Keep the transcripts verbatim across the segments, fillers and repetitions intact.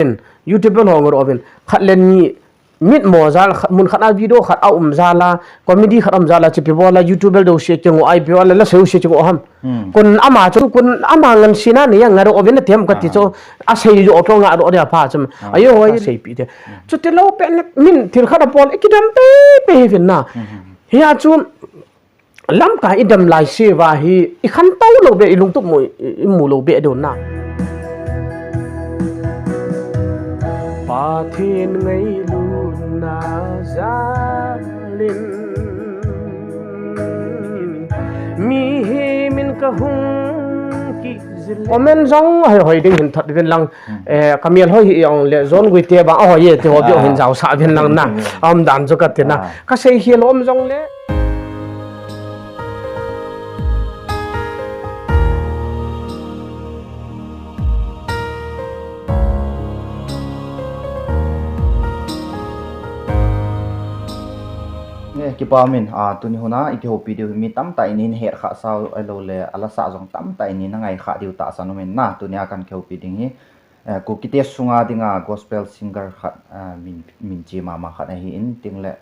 in, YouTube ho ngaro vin, khat le ni, mit mo jal, khat, mun khat a video khat a um jal a, comedy khat a um jal a, chipi bola, YouTube do se kingo ai pi wala, la se se kingo ham. Hmm. Kun ama chu, kun ama ngan sina ni yang ngaro vin tem ka ti chu, a sei jo to ngaro dia pha chum. Ah. Ayo hoi sei pi te. Chuti lou pen min thil khat a bol, i kidam pe pe hi vin na. Hmm. Hia chu, lamkai i dam lai se va hi, i khan tau lou be, i lungtup mu, i, i mu lou be deu na. Pathen ngailutna jalin, mihem in ka hung ki Comment jong hoi, hoi ding hin thot vin lang. Hmm. Eh, ka mel hoi hi ong le, John Guite bang a hoi e, ti ho bi ong hin jao sa vin lang na. Hmm. Am dan chu ka ti na. Ah. Ka sei hi lom jong le. Nge, kipa min, a, tuni huna, i kihoupi diu hi mi tamtah in hin het kha sau, ahilou le, a la sa jong tamtah in hin na ngai kha diu tahsan um in na, tuni a kan kihoupi ding hi, eh, Kukite sunga dinga gospel singer khat, ah, min, min chi mama khat ahi in, tin le,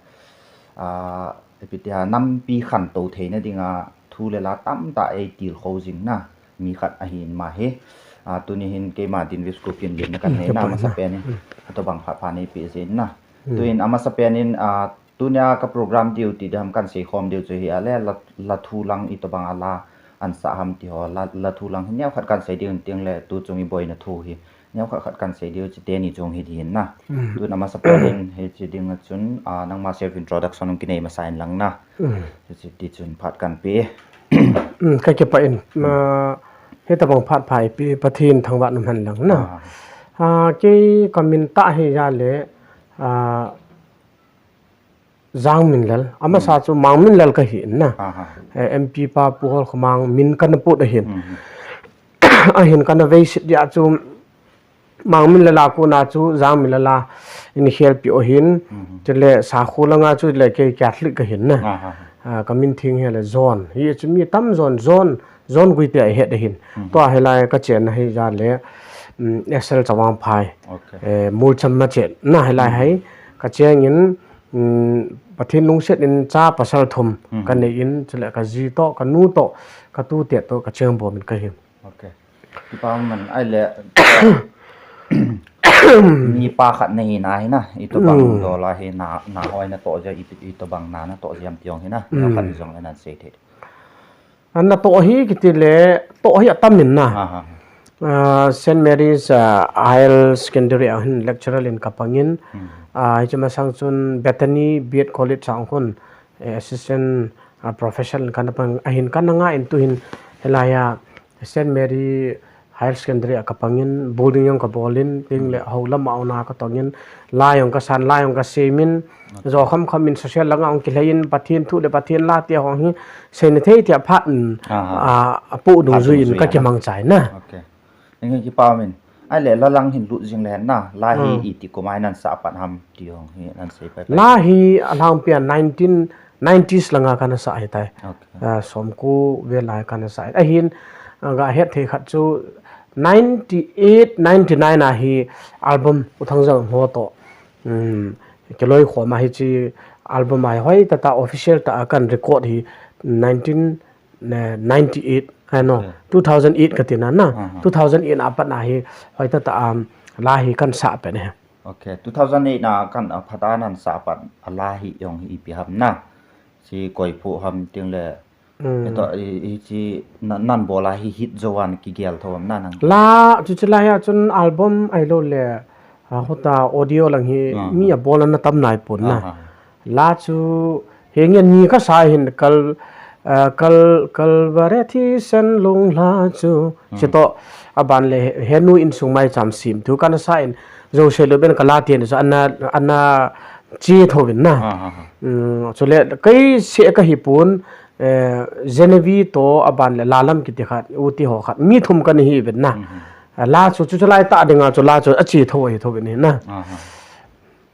ah, ipi tia nampi khantou theina dinga thu le la tamtah ei tilkhou jing na mi khat ahi in ama hi. Ah, tuni hin keima Dinvis Kuki in limna kan nei na, amasapen in, hmm, atobang phat pha nei pe jin na. Hmm. Tuin amasapen in, ah, tunia ka program diu ti dam kan sei khom diu chu hi a le, la, la thu lang itobang a la an sa ham ti ho, la, la thu lang hi neo khat kan sei diu tin le, tu chung i boina thu hi neo khat khat kan sei diu chu teni chung hi din na. Hmm. Tun amasapen in hichi ding a chun, ah, nangma self introduction hung kinei masa in lang na. Hmm. Hichi ti chun phat kan pe. Hmm, ka kipah in, ah, hitobang phat pha i pe, Pathen thangvah in um hen lang na. Ah. Ah, kei ka min tah hi ja le, ah, Jangminlal, amasa chu Mangminlal ka hi in na. Aha. Eh, M P pa Pu Holkhomang min kana put ahin. Mhm. Ahin kana veisit dia chu Mangminlal a kona chu Jangminlal a in khelpi u ahin. Mhm. Chule Sakhu langa chu le kei Catholic ka hin na. Aha. Ah, ka min theng hi le John. Hi chu mi tam John, John, John Guite a het ahin. Mhm. Tua hilai ka chenna hi ja le, um, S L Chawangphai. Okay. Eh, Mulcham ma chenna hilai hai. Ka cheng in, um, Pathen lungset in cha pasal thum, mhm, ka nei in, chule ka ji toh, ka nu toh, ka tute toh, ka cheng bom in ka hi. Okay. Kipa man, ahile, mi pa khat na hi na hi na, itobang, mm, dola hi na, na hoi na toh ja, i, itobang na, na toh ja am ti ong hi na, mm, khat jong le nan sei thei. Ana toh hi kiti le, toh hi atam in na. Aha. Ah, Saint Mary's, ah, Higher Secondary a hin lecturer in ka pang in. Hmm. Ah, hiche masang chun Bethany B Ed College a hung, eh, assistant, ah, professor in kana pang, ahin kana nga in tu hin hilai a Saint Mary Higher Secondary a ka pang in, building jong ka bol in, tin le, hmm, hou lam a ona ka tong in, la jong ka san, la jong ka sem in, okay, jo kham kham in social langa hung kilhai in, Pathen thu le Pathen la tia hung hi, Seina thei tia phat in, aha, a, apoh dungjui in ka kimangcha na. Okay. Nge kipa min. Ahile la lang hin lut jing le na. La hi, hmm, iti kum a nan sa pat ham ti hung hi nan sei pai pai. La hi alhangpia nineteen nineties langa kana sa hi tai. Okay. Ah, somko vel lai kana sa. Ahin, ah, ga het thei khat chu ninety eight, ninety nine a hi album U Thangjang ho toh. Um, kiloikhom a hiche album a hi hoitah tah official tah a kan record hi nineteen ninety eight, ano, hmm, two thousand eight ka ti na na. Hmm, hmm. Two thousand eight a pat na hi hoitah tah a, um, la hi kan sa pen e. Okay, two thousand eight na kan, ah, phat a nan sa pat a la hi jong hi ipi ham na. Hiche koi phu ham tin le, hmm, ito, i, i, hiche na, nan bol a hi hit jou a na kigel tho ham na nang. La, chuche la hi a chun album ahilou le, ah, hota audio lang hi, ah, mi, ah, abol ana tam nai pon na. Ah, ah. La chu henge ni ka sa hin kal, ah, kal, Kalvari thisan lung la chu. Hmm. Chutoh aban le he, henu insung maicham sim thu kana sa in, jouse lou ben ka la tin chu ana, ana chi tho vin na. Ah, ah, ah. Um, chule kei se ka hi pon, eh, Genevieve toh aban le Lalam kiti khat, u ti ho khat, mi thum kana hi vin na. Mhm. Ah, la chu, chu, chu lai tah dinga chu la chu achi tho hi tho vin na. Aha.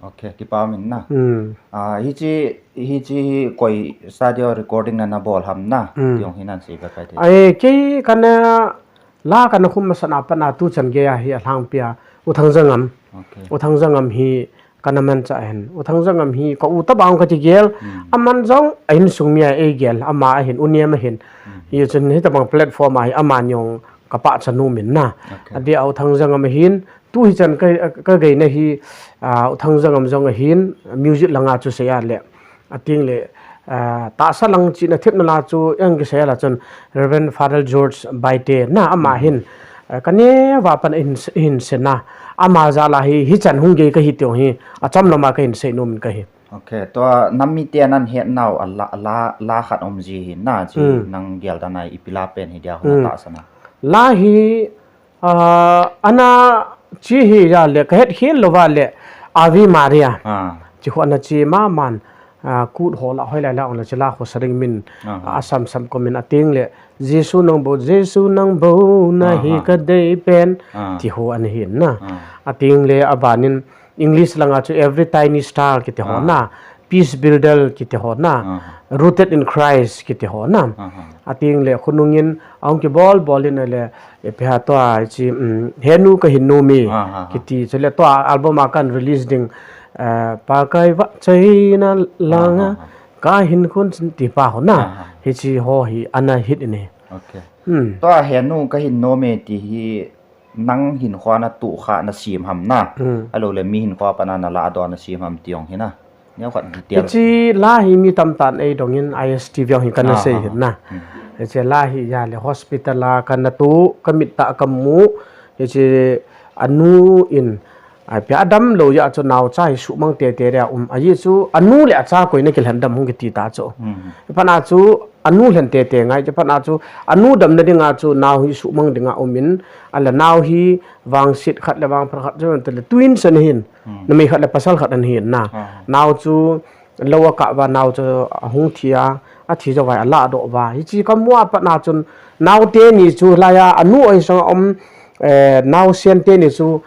Okay, kipa min na. Hmm. Ah, hiche, hiche hi koi studio recording na na bol ham na. Hmm. Ti jong hi nan sei pai pai thei. Ai, kei kana la kana khum masat na pat na tuchan gei a hi alhangpia U Thangjangam. Okay. U Thangjangam hi kana manchah ahin. U Thangjangam hi ka u tabang kati gel. Hmm. Aman jong a insung mi a eigel. Ama ahin, U Niam ahin. Hmm. Hichun hitabang platform a hi aman jong ka pachat nom in na. Okay. Adeh a U Thangjangam ahin. Tu hichan ka, ka geina hi, ah, U Thangjangam jong ahin. Music langa chu seile. Ating le, ah, tahsa lang china thepna la chu, eng kisei la chun Reverend Father George Baite na ama hin, ah, ka neo a pat in, in sena, ama jal a hi, hichan hung gei kahi tiu hi, achom lama kahin sei nom in kahi. Okay, tua nam mite nan het nau a la, la, la khat um ji hi na, chi hmm. Nang gel dan a ipi la pen hi dia hung hmm. Tahsa na. La hi, Ah, ana chi hi jal le, ka het khel louva le, Ave Maria. Ah. Chi ho ana chi maman, ah, kut ho la hoilai la ong le chi la ho saring min, ah, asam sam ko min ating le, Jesu nang bou, Jesu nang bou, na hi ah, ka dei pen, ah. Chi ho ana hin na. Ah. Ating le, abanin, English langa chu Every Tiny Star kiti ho ah. Na, Peace Builder kiti ho na, ah. Rooted in Christ kiti ho na. Ah. Ating le khonung in ahung kibol bol in le, ipi ha tua chi, um, Henu ka hin nom e ah. Kiti chu le tua album a kan release ding, eh, Pakai va chaina langa ah. Ka hin khun ti pa ho na. Ah. Hichi ho hi ana hit in e. Okay. Hmm. Tua Henu ka hin nom e ti hi nang hin khua na tu kha na sim ham na. Hmm. Alo le mi hin khua pana na la do na sim ham tiong hi na. Neo khat detail. Hichi la hi mi tamtan ei dongin I S T V hi kana ah, sei ah, hin na. Hmm. Hichi la hi ya le hospital a kana tu ka mit ta ka mu. Hichi anu in ai pia adam lo ya chu nao cha hi sumang te te ria um. Aji chu anu le acha koi na kilhan dam hung kiti ta chu. Hmm. Pana chu anu lhen tete ngai, chaphat a chu, anu damna dinga chu, nao hi suhmang dinga umin, ala nao hi vangset khat le vangphat khat chu, tele twins ana hin, hmm. Numei khat le pasal khat ana hin na. Ah. Nao chu, lou a kah uva, nao chu, ahung thi a, athi jou vai, ala doh uva. Hichi kamu a pat na chun, nao teni chu, laiya, anu oi sanga um, eh, naosen teni chu,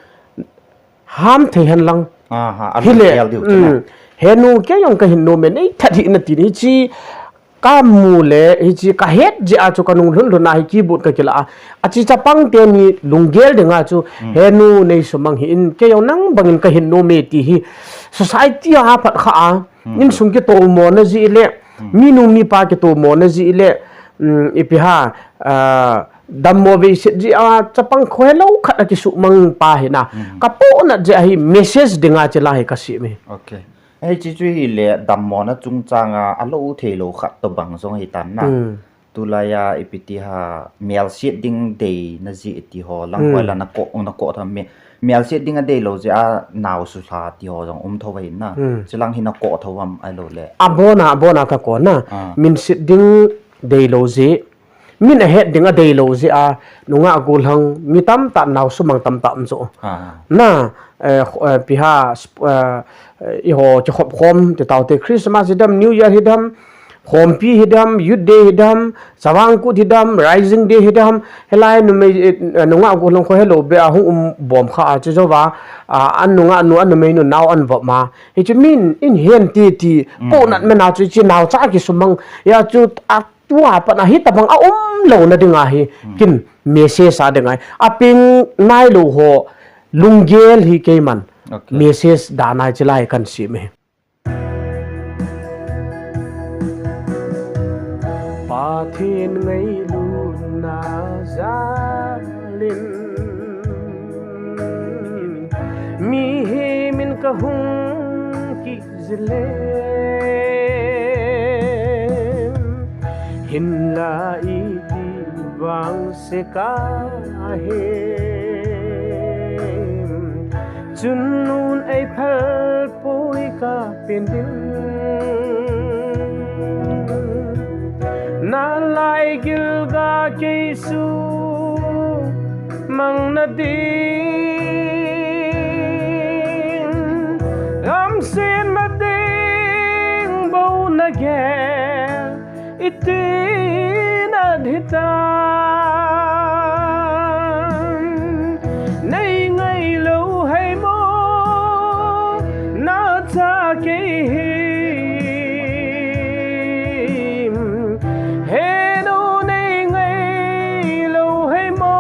ham thei hen lang. Aha, hile, um, henu kei jong kahin nom e, nei that hih in ati, hichi kamu le, hichi kahet jeh a chu kanung lhun lhun a hi keyboard kakila a. Achi chapang teni lunggel dinga chu, hmm. Henu nei sumang hih in, kei jong nang bangin kahin nom e ti hi. Society a phat kha a, hmm. Insung kitomo na jeh le, hmm. Minu mipa kitomo na jeh le, um, ipi ha, ah, Dammo vei set jeh a chapang khohelou khat a kisuhmang pa hi na. Hmm. Kapohnat jeh a hi message dinga chila hi kasem e. Okay. Hichi chu hile dammo na chungchang a alou theilou khat tobang jong hitan na. Hmm. Tulai a ipi ti ha melset ding deina jeh ti ho lang hmm. Hoila na ko, na ko tham me. Melset ding adeilou jeh a nao sulha ti ho jong um thou ahin na. Hmm. Chilang hi na ko thou am ahilou le. Abona, abona kako na. Ah. Minset ding deilou jeh. Min ahet ding adeilou jeh a, nungah gollhang, mi tamtah nao sumang tamtah um jo. Ah. Na, eh, kho-, eh, ipi ha, sp-, eh, eh, eiho, kikhop khom, ti taute, Christmas hidam, New Year hidam, Khompi hidam, Youth Day hidam, Chavang Kut hidam, Rising Day hidam, hilai numei, eh, nungah gollhang khohelou beh a hung um bom kha a, chu jo va, ah, an nungah nu, an numei nu, nao an vop ma. Hichu min, in hen ti ti, mm. Pohnat mena chu, hichi nao cha kisumang, ya chu, a, Tua pat a hitabang a umlouna dinga hi, hmm. Kin message a dinga hi. Apeng nailou ho lunggel hi keiman. Okay. Message dan a chilai kan sem e. Pathen ngailutna jalin mihem in kahung ki jilem, hinla iti vangse kahem, chun nun eiphal poi kapen ding. Nalai gilga kei sumang na ding, gamsen na ding bou na gel, iti na hitam. Nei ngailou hai mo, na cha kei him. Henu nei ngailou hai mo.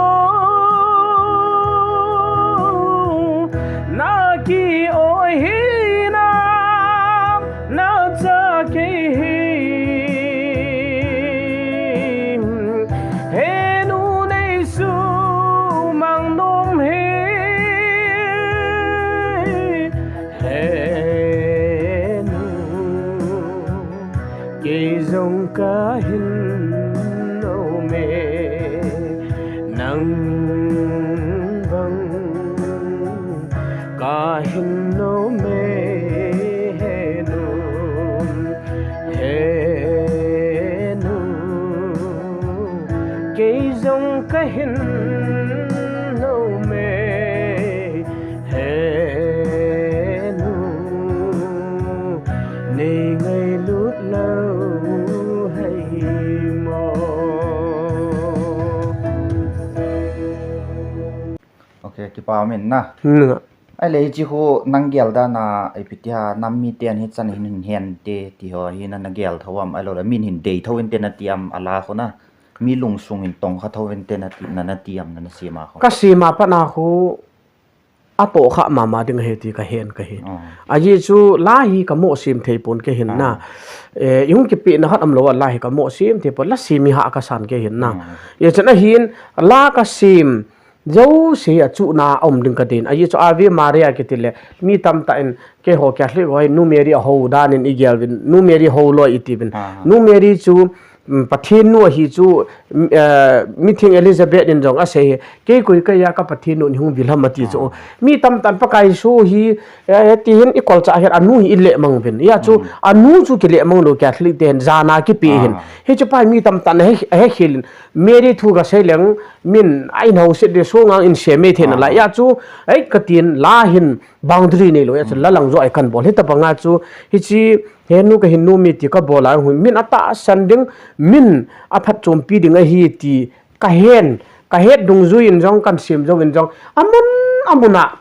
Jong kahin nom e, nang bang kahin nom e, he nu, he nu, kei jong kahin nom e, he nu, nei ngailut lou hai mo. Ok, kipa um in na. Nga. Ahile hiche khu nang gel dan a, ipi tia nam miten hichan hin hin hen te ti ho hi na, na gel thou am, ahilou le min hin dei thou inte nati am, ala khu na. Mi lungsung in tongkha thou inte nati, na, nati am, na, na sem a khu. Ka sem a pat na khu, atoh kha mama ding ahi ti kahen kahi. Oh. Ajeh chu la hi kamoh sem thei pon kahin na. Oh. Eh, ihung kipehna khat umlou a la hi kamoh sem thei pon, la sem hi hah kasan kahin na. Oh. Hijeh chun ahin la kasem jouse hi achuhna a um ding kadei in. Ajeh chu Ave Maria kiti le mi tamtah in keiho Catholic ho hi Nu Mary ahou dan in igel uvin, Nu Mary hou loi iti uvin. Ah. Nu Mary chu, mm, Pathen nu ahi chu, mm, eh, mitheng Elizabeth in jong asei hi, kei koi kahi a ka Pathen nu in hung vil ham ati chu. Ah. Mi tamtah in Pakai Jesu hi, eh, ti hin ikolcha hin anu hi ilehmang uvin. Hijeh chu, mm, anu chu kilehmang lou Catholic te hin jana kipe hin. Ah. Hichu pa hi mi tamtah in ahe, ahekhel in. Mary thu kasei leng min a in houset ding, sunga in sem mei thei nalai. Ah. Hijeh chu, ei, katin la hin boundary neilou, hijeh chu, mm, la lang joh a ikan bol. Hitabang a chu, hiche, he nu kahin nom e ti kabol a, min atahsan ding, min aphatchompi ding ahi ti kahen, kahet dungjui in jong, kan sem jou in jong, amun, amun a,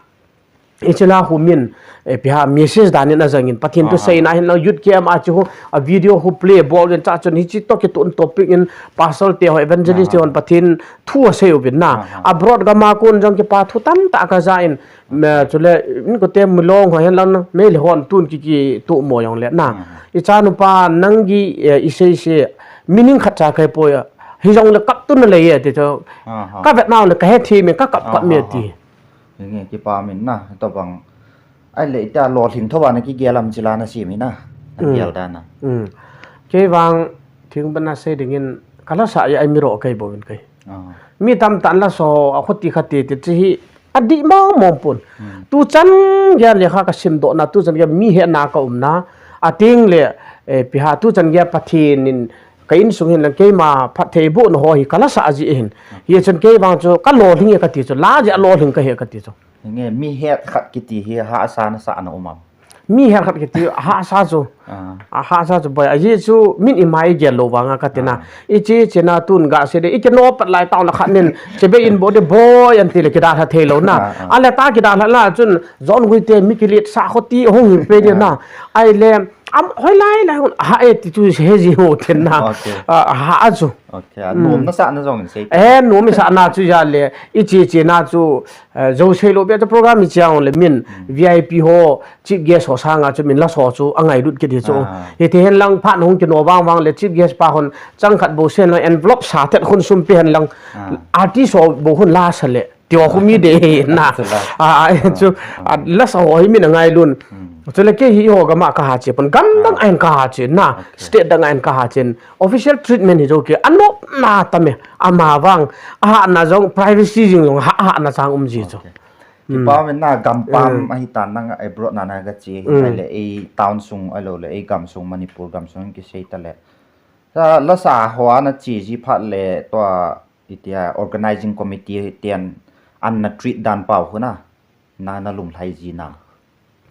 hiche la khu min, eh, ipi ham, message dan in ajang in, Pathen thu, ah, seina hin lang, youth camp a chu khu, a video khu play bol in, chua chun hiche toh kitoh topic in, pastor te ho, evangelist te hon, ah, Pathen thu asei uvin na. Ah, ah. Abroad gam a kon jong kipa thu tamtah kaja in, me, chule, inkote Milong ho hen lang na, Meitei hon tun ki, kitoh mo jong le na. Ah. Icha nupa nang gi, eh, isei sei, meaning khat cha kahe poi a. Hijongle kap tun nalai e, ti chu. Ah, ah. Kavet nau le kahe thei me, kakap kap me ti. Ah, ah, ah. Nge, kipa um in na, tabang. Ahile ita lolhing thou a na kigel am hiche la na sem hi na. Na, mm, gel dan a. Mm. Kei vang, thing bana sei ding in, kala sa a, ai mi ro kai bo in kai. Ah. Mi tamtah in la so, a khuti khati ti chu hi, adih mong mong pon. Hmm. Tuchan gei a lekha kasimdoh na, tuchan gei a mi hetna kaum na, ating le, eh, ipi ham, tuchan gei a Pathen in ka insung hin lang keima phattheibohna ho hi kala sa ji hin. Hmm. Hijeh chun kei vang chu kalolhing e kati chu, la jeh a lolhing kahi kati chu. Nge, mi het khat kiti hi hahsa nasa na um am? Mi het khat kiti, hahsa chu. Ah. Ahahsa chu boi. Ajeh chu min ima igel lou vang a kati na. Ah. Iche che na tun ga se de, ikino pat lai tao na khat nin, che be in bo de boi an ti le kidalha thei lou na. Ah, ah. Ale ta kidalha na chun, jon gui te mi kilet sa kho ti hung hi pe de na. Ah. Ahile, am, hoilai lai hun, ha e ti chu he ji ho ten na. Okay. Ah, ha chu. Okay, a, mm, nom nasa na jong in sei. Eh, nom isah na chu jeh le, iche che na chu, eh, jou sei lou beh chu program iche a le min, mm, V I P ho, chief guest ho sanga chu min la so chu, angailut kit hi chu. Ah. Hiti hen lang phat hung kino vang vang le chief guest pa hon, chang khat bou sen lang envelope sa thet khun sum pe hen lang, ah, artist ho bou khun la sa le. Ti ho khu mi de na. Chu la. Ah, ah, chu, ah, ah, la sa ho hi min angailun. Hmm. Chule kei hi ho gam a kaha che pon. Gam dang, ah, a hin kaha che na. Okay. State dang a hin kaha che. Official treatment hi jo kei. Anop na tam e. Ama vang. Ahahna jong privacy jing jong ha, ahahna chang um ji chu. Okay. Hmm. Kipa um in na gampam, eh, ahi tan nang abroad na na ga che. Hmm. Ahile ei town sung ahilou le ei gam sung Manipur gam sung kisei ta le. Sa la sa ho a na che ji phat le tua Itia organizing committee ten an na treat dan pau khu na, na, na lunglhai ji na.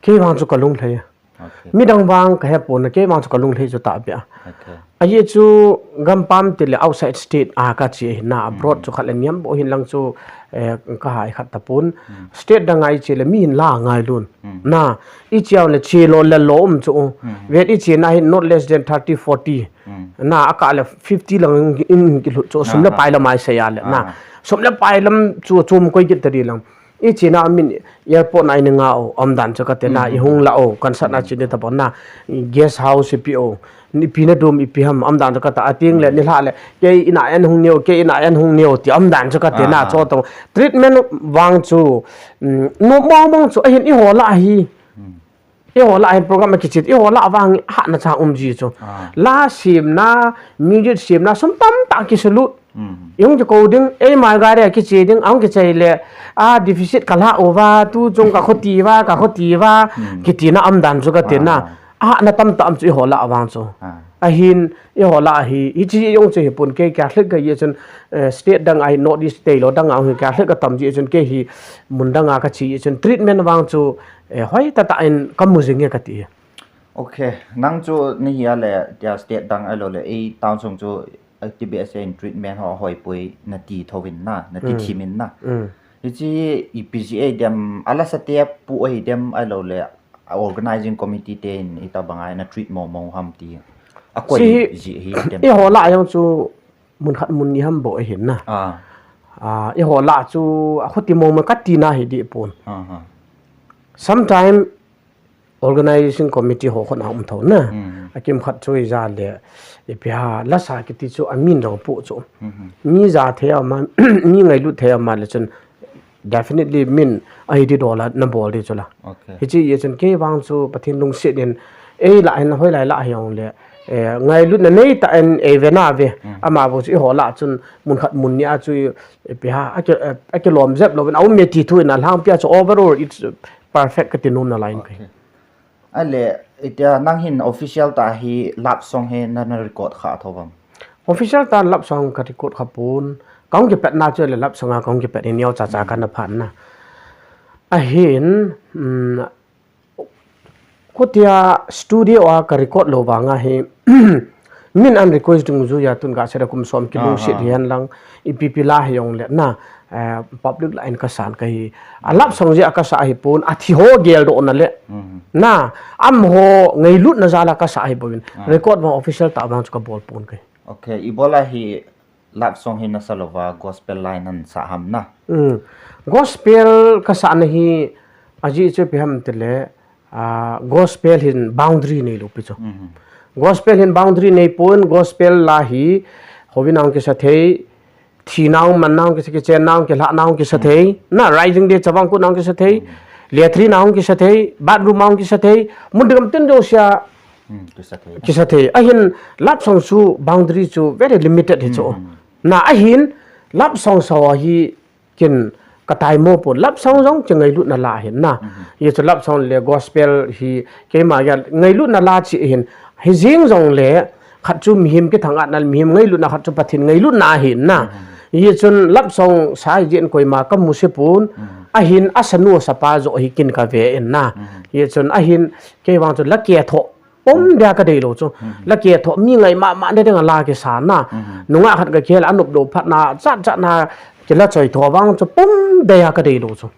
Kei vang chu ka lunglhai a. Okay. Midang vang ka he pon a, kei vang chu ka lunglhai chu ta bia. Okay. Ajeh chu gampam ti le outside state a ka che hi na, abroad, mm, chu khat le niam bo hin lang chu, eh, ka hai khat ta pon. Mm. State dang a i che le mi hin la ngailun. Mm. Na, i che le che lo le lo um chu. Mm. Vet i che na hin not less than thirty, forty. Mm. Na, a kah le fifty lang in, in kilhut chu, sum le, aha, pai lam a i sei a le, na. Ah. Sum le pai lam chu, chom koi kit ta di lang. I che na min airport na i na nga u, um dan chu ka te na, mm, i hung la u, kan sat na, mm, che ni ta bon na, guest house i pi u, ni pi na dum i pi ham, um dan chu ka ta, a ting le, mm, ni hla le, kei i na en hung neo, kei i na en hung neo, ti um dan chu ka te na, ah, chu to. Treatment vang chu, mm, no mong mong chu, a hin i ho la hi. Mm. Eiho lah hin program a kichit, eiho lah vang hahna cha um ji chu. La simna, music simna, sum tamtah kisalut. Ihung kikou ding, eima gari a kiche ding, ahung kichai le, a deficit kalah uva, tu chung kakhoti uva, kakhoti uva, kitina um dan chu katina. Ahahna tamtah um chu eiho lah vang chu. Ahin, eiho lah hi, hiche jong chu hipon kei Catholic kahi chun, state dang a hi North East tailou dang a hi Catholic katam ji chun kei hi mun dang a kache chun treatment vang chu, hoitah tah in kamu jing e kati. Ok, nang chu nahi a le, tia state dang ahilou le, ei town sung chu, T B S A in treatment ho hoipoi nati thouvin na, nati thimin na. Hiche ipi jeh a dem, alasa te pu ahi dem ahilou le, organizing committee te in itobang a na treat mong mong ham ti. Akoi jeh hi dem. Eiho lah jong chu mun khat mun ni ham bou ahin na. Eiho lah chu akhoti mong mong katina hi deh pon. Sometime organizing committee ho khut a um thou na. Akimkhat chu ija le, ipi ham, lasa kiti chu amin jong poh chu. Mi ja thei ama, mi ngailut thei ama le chun definitely min ahi di dola nabol di chu la. Hiche jeh chun kei vang chu Pathen lungset in, ei lah hin hoilai lah hijongle, ngailutna neitah in eive nave. Ama bou chu eiho lah chun mun khat mun ni a chu ipi ham, akilom jep louvin aum e ti thu in alhangpi a chu overall it's perfect kati nom nalai in kahi. Ahile, itia nang hin official tah hi love song hi nana record kha thou vam? Official tah love song karecord kha pon. Kahung kipatna chu le love song a kahung kipat hi neocha cha kana phatna. Ahin, khutia studio a karecord lou vang a hi, min ana request dungjuiya tun gasei a kum som kilungset hihen lang, ipi pi la hijongle na, public lah in kasan kahi. A love song jeh a kasah hipon, athi ho geldohna le na, amaho ngailutna jal a kasah ahibouvin, record vang official tah vang chu kabol pon kahi. Ok, ibola hi love song hi nasa louva gospel line nan sah ham na? Gospel kasahna hi ajeh chu ipi ham tile, gospel hin boundary neilou pi chu. Gospel hin boundary neipon, gospel la hi, houin a hung kisa thei, thina hung manna hung kisa, kichenna hung kilhahna hung kisa thei, na rising day chavang kona hung kisa thei, latrine a hung kisa thei, bathroom a hung kisa thei, mun ding gam tin jousea kisa thei. Ahin love song chu boundary chu very limited hi chu. Na ahin love song sa ho hi ken kataimo pon, love song jong chu ngailutna la ahin na. Hichu love song le gospel hi keima a ngailutna la chu ahin. Hijeng jongle khat chu mihem kithangatna, mihem ngailutna, khat chu Pathen ngailutna ahin na. Hichun love song sa hijeh in koima kamu se pon, ahin asanu asapa joh hi ken kave in na. Hichun ahin kei vang chu la kethoh pum dia kadeilou chu. La kethoh mi ngai mama na dinga la kisa na. Nungah khat kakihel anop lou phatna, jat jat na kila choi tho vang chu pum dia kadeilou chu.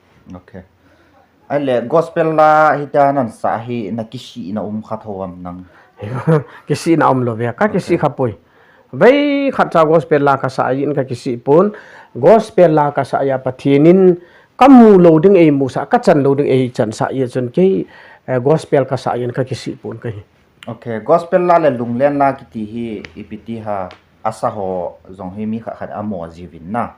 Ahile gospel la hitia nan sah hi nakisihna um kha thou am nang? Kisihna umlou ve, kakisih khapoi. Vei khatcha gospel la kasah jeh in kakisih pon, gospel la kasah a Pathen in kamu lou ding eimusah, kachan lou ding eichansah jeh chun kei gospel kasah jeh in kakisih pon kahi. Ok, gospel la le lunglen la kiti hi ipi ti ham, asa ho jong hi mi khat khat amo jiuvin na.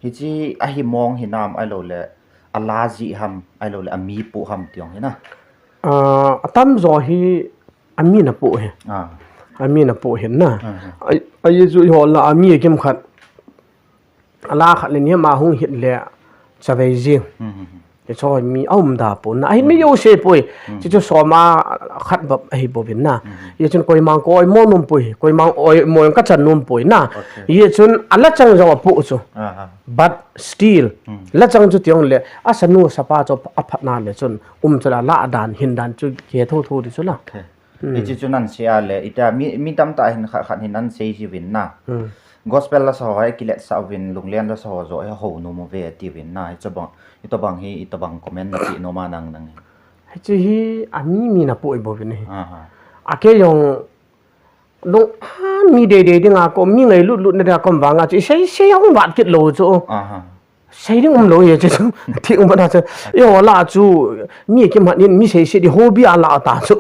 Hiche ahi mong hinam ahiloule ala jeh ham ahiloule ami poh ham ti jong hi na. Atamjo hi ami napoh hi. Ami napoh hin na. Ajeh chu eiho lah a mi kimkhat ala khat le ni ama hung hit le chavei jeng. Hiche mi aumda pon na. Ahin mi jouse poi. Hichu soma khat bep ahibouvin na. Hichun koimang ka oimo nompoi, koimang oimo jong kachan nompoi na. Hichun ala chang jong apoh chu. But still, la chang chu ti jongle asanu asapa chu aphatna le chun um chu la, la dan hin dan chu kihe thotho di chu la. Hiche chu nan sei a le, itia mi, mi tamtah hin khat khat hin nan sei jiuvin na. Gospel lasa ho hi akiletsah uvin, lunglen lasa ho joh hi ahou nom uve atiuvin na. Hitobang, hitobang hi, itobang comment napeh nom a nang nang hi. Hiche hi ami mi napoh bouvin ahi. Akei jong lung, mi deidei dinga kom, mi ngailut lutna dinga kom vanga chu isei sei ahung vat kit lou chu. Sei ding umlou hi chu. Thil um na chu. Eiho lah chu mi kimat in mi seiset di hobby a lah ta chu.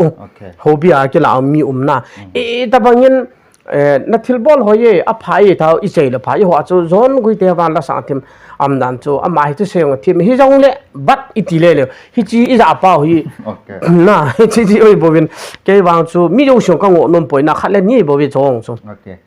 Hobby a kilah mi um na. Itobang in Eh, na thilbol ho ye, apha ye, thao i chei le pha, i ho chu John Guite vang la sang thim, um dan chu, ama hi chu sei jong thim, hijongle, but i ti le le, hichi i ja pau hi, Okay. Na, hichi chi oi bouvin, kei vang chu, mi jouse jong ka ngoh nom poi, na khat le ni bou ve chong chu. Okay.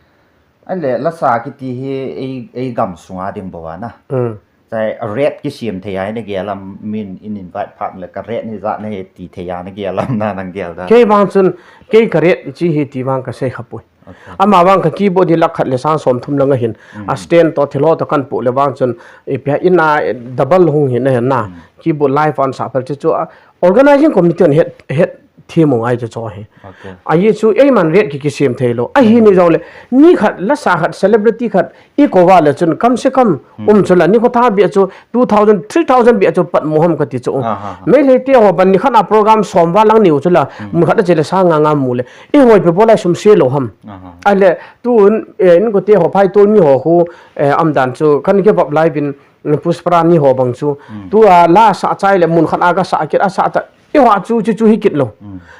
Ahile, la sa kiti hi, ei, ei gam sunga ding bou a na. Hmm. Chai, a rate kisem thei a, na gel am, min in invite phat le, ka rate ni ja na he ti thei a, na gel am na, nang gel da. Kei vang chun, kei ka rate chi hi ti vang ka sei kha poi. Okay. Ama vang ka keyboard hi lakh khat le sang som thum lang ahin. A stand to thil ho to kan pu le vang chun, i pia in a double hung hin ahin na. Keyboard live an sa phal chu chu, a organizing committee an het, het thim u ngai chu chu hi. Okay. A ye chu, ei man rate ki kisem thei lo. A hi ni jong le, ni khat, la sa khat, celebrity khat, i ko va le chun, kam se kam, um chu la, ni ko tha bia chu, two thousand, three thousand bia chu, pat mu ham ka ti chu. Aha. Meitei te ho ban ni khat a program som va lang ni u chu la, mun khat a che le sang nga nga mu le. I hoi pe bol a sum se lo ham. Aha. Ahile, tun, eh, in ko te ho phai tol mi ho khu, eh, um dan chu, kan ke bap lai bin, mm, Pushpa ni ho bang chu. Tu a la sa chai le mun khat a ka sa kit a sa cha. I ho chu chu chu hi kit lo.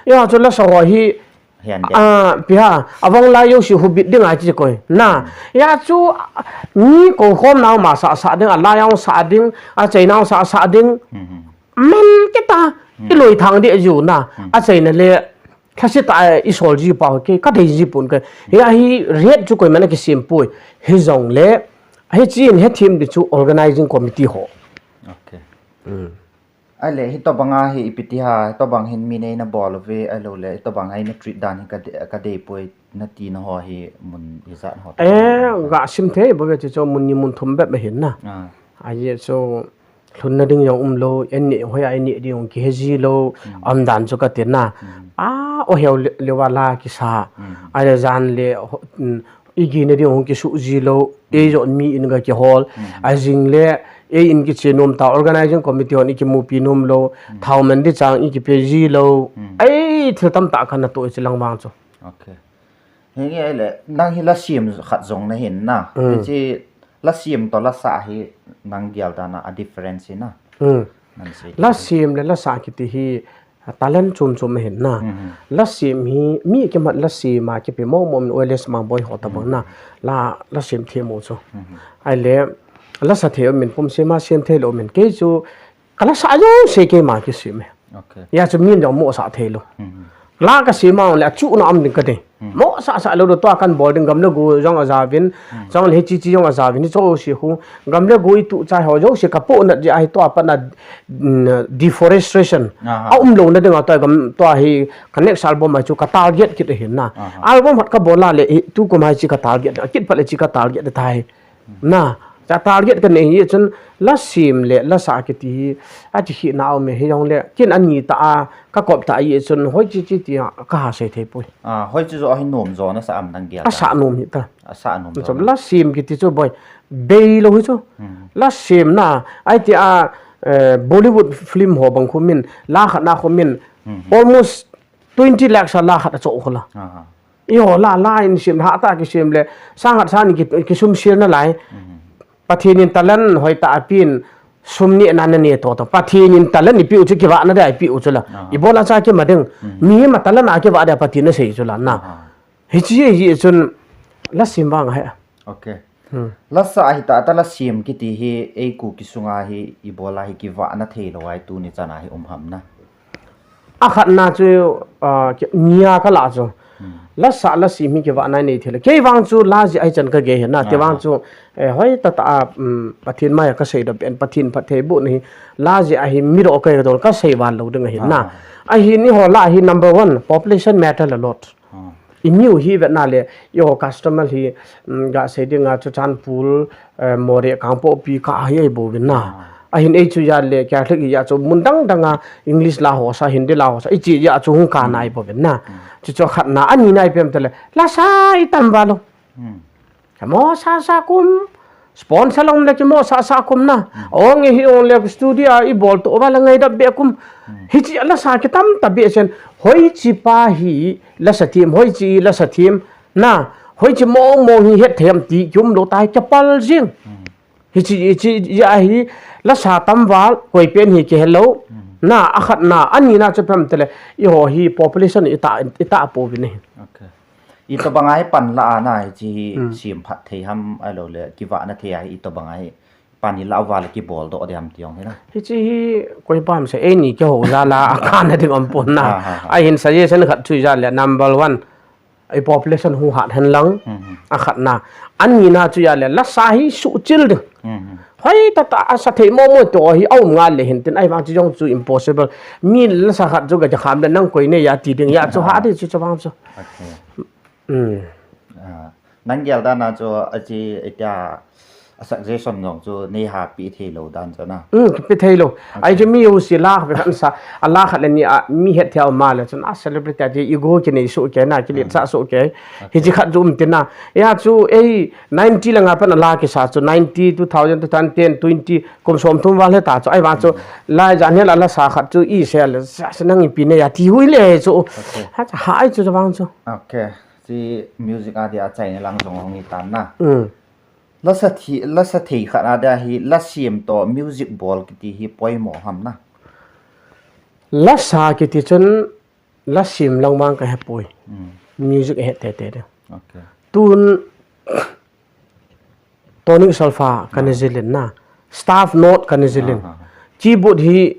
I ho chu la sa ho hi, Hian de. Ah, pia, avang lai jouse hu bit ding a chi koi. Na, ya chu, mi ko khom nau ma sa, sa ding, a lai jong sa ding, a chei nau sa, sa ding. Man kita, i loi thang di ju na, a chei na le, thasi ta, eh, i sol ji pau ke, ka dei ji pun ke. Ya hi rate chu koiman a kisem poi. Hijongle, hi chin, hi thim di chu organizing committee ho. Okay. Ahile, hi to banga hi ipi ti ha, hi to bang hin mi nei na bol ve, ahilou le, hi to bang hi na treat dan hi ka de-, ka dei poi na ti na ho hi mun hi jat ho. Eh, ga sim thei bou ve chu chu mun ni mun thum bep ahin na. Ah. A ye chu lhun na ding jong um lo, en ni hoi a en ni ding jong ki he ji lo, um dan chu ka ti na. A, o heu le, le wa la ki sa. Ahile jan le, ho-, mm, i gi na ding hung ki su ji lo, ei jo mi in ga ki hol. A jing le, ei in ki che nom ta, organizing committee hon i ki mupi nom lo, thau man di chang i ki pe ji lo. Ei, thil tam ta kan na to i chi lang vang chu. Okay. Hi nge le, nang hi la sem khat jong na hin na. Hi chi la sem to la sa hi nang gel dan a difference hi na. Hmm. Nan sei. La sem le la sa kiti hi, a talent chom chom ahin na. La sem hi, mi ki mat la sem a ki pe mo mo min oiles ma boi ho ta bang na. La, la sem thei mo chu. Ahile, la sa thei min pum sem a sem thei lo min. Kei chu, ka la sa jouse kei ma ki sem e. Okay. Ya chu min jong mo sa thei lo. La ka sem a le chu na am ding ka dei. Mo sa sa lo do to kan bol ding gam le go jong a ja vin. Jong le hi chi chi jong a ja vin. Hi chu si hu. Gam le go i tu chai ho jouse ka po na di a hi to a pa na, mm, deforestation. Aha. A um lo na ding a to gam to hi ka next album a chu ka target kit ahin na. Aha. Album hat ka bol a le hi tu ko mai chi ka target. A kit pa le chi ka target ta hi. Na, cha target ka nei hi chun la sem le la sa kiti hi a chi hi na um hi jong le kin ani ta a ka kop ta hi chun hoi chi chi ti a ka ha sei thei poi. Ah, hoi chu jo hi nom jo na sa am nang gel. A sa nom hi ta. A sa nom jo. Chom la sem kiti chu boi. Bei lo hi chu. La sem na, ai ti a, eh, Bollywood film ho bang khu min, la khat na khu min, almost twenty lakhs a la khat a cho khu la. Aha. I ho la, la in sem, ha ta ki sem le, sang khat sang ni ki, ki sum sil na lai. Pathen in talent hoi ta a pin, sum ni na na ne to to. Pathen in talent i piu chu ki va na dai piu chu la. I bol a cha ki ma ding. Mi ma talent a ki va da Pathen na sei chu la na. Hi chi hi chun la sem vang hai. Okay. La sa hi ta ta la sem kiti hi ei ku ki sunga hi i bol a hi ki va na thei lo ai tu ni chana hi um ham na. A khat na chu, ah, ki, nia ka la chu. La sa la sem hi ki va na nei thei le. Kei vang chu la ji ai chan ka ge hi na. Ti vang chu, eh, hoi ta ta a, um, Pathen mai ka sei do pen Pathen phat thei bu ni. La ji a hi mi ro ka dol ka sei van lo ding hi na. A hi ni ho la hi number one, population matter a lot. I miu hi vet na le, i ho customer hi, mm, ga sei ding a chu Churachandpur, eh, Moreh, Kangpokpi ka hi ai bou vin na. A hin ei chu ya le, Catholic ya chu mun dang dang a English la ho sa, Hindi la ho sa, i chi ya chu hung ka nai bou vin na. Chu chu khat na, ani nai pem te le, la sa i tam va lo. Ka mo sa sa kum, sponsor long le ki mo sa sa kum na. Ong hi ong le studio a i bol to va la ngai da be kum. Hi chi la sa ki tam ta be sen. Hoi chi pa hi la sa thim, hoi chi la sa thim. Na, hoi chi mo mo hi het them ti ki um lo tai ka pal jing. Hi chi, hi chi ya hi la sa tam val, koi pen hi ki hello. Na, a khat na, ani na chu pem te le. I ho hi population i ta, i ta po vin ni. Okay. Itobang a hi pan la ana hiche hi, hmm, sem phat thei ham, ahilou le kivahna thei a hi itobang a hi pan ilah uva le kibol doh ding ham ti jong hi na. Hiche hi koi pam se, eini kihou jal a, akana ding um pon na. Ha, ha, ha. Ahin suggestion khat chu ijat le number one, i population hung hat hen lang, hmm, hmm, akhatna. Anina chu ijat le lasa hi suhchil ding. Hmm, hmm. Hoi tah tah a sa thei momo to hi aum ngal le hin tin, ahivang chu jong chu impossible. Mi lasa khat chu gacha kham le nang koi nei a ti ding a chu, ha, ding chu chavang chu. Okay. Hmm. Ah, nang gel dan a chu achi itia a suggestion jong chu nei ha pe thei lou dan chu na. Hmm, pe thei lou. Okay. Ahi chu mi u si la ve khan sa, a la khat le ni a mi het thei ma le chun a celebrity a ti ego kinei soh kei na, kilet sa soh kei. Okay. Hiche khat chu um tin na. Ijat chu ei ninety lang a pan a la kisa chu ninety, two thousand, two thousand ten, twenty, kum som thum val hita chu. Ahivang chu, hmm, lai jan hi la lasa khat chu i se le, sa, sa nang ipi nei a ti hui le chu. Okay. Ha, ha, ahi chu chavang chu. Okay. Hiche music a dia achaina lang jong hung hi tan na. Hmm. Lasa thi, lasa thei khat a dia hi la sem toh music bol kiti hi poimo ham na. Lasa kiti chun la sem lang vang ka hepoi. Hmm. Music ahet tei tei ding. Okay. Tun tonic solfa kana, ah, jil in na. Staff note kana jil in. Ah, ah, ah. Keyboard hi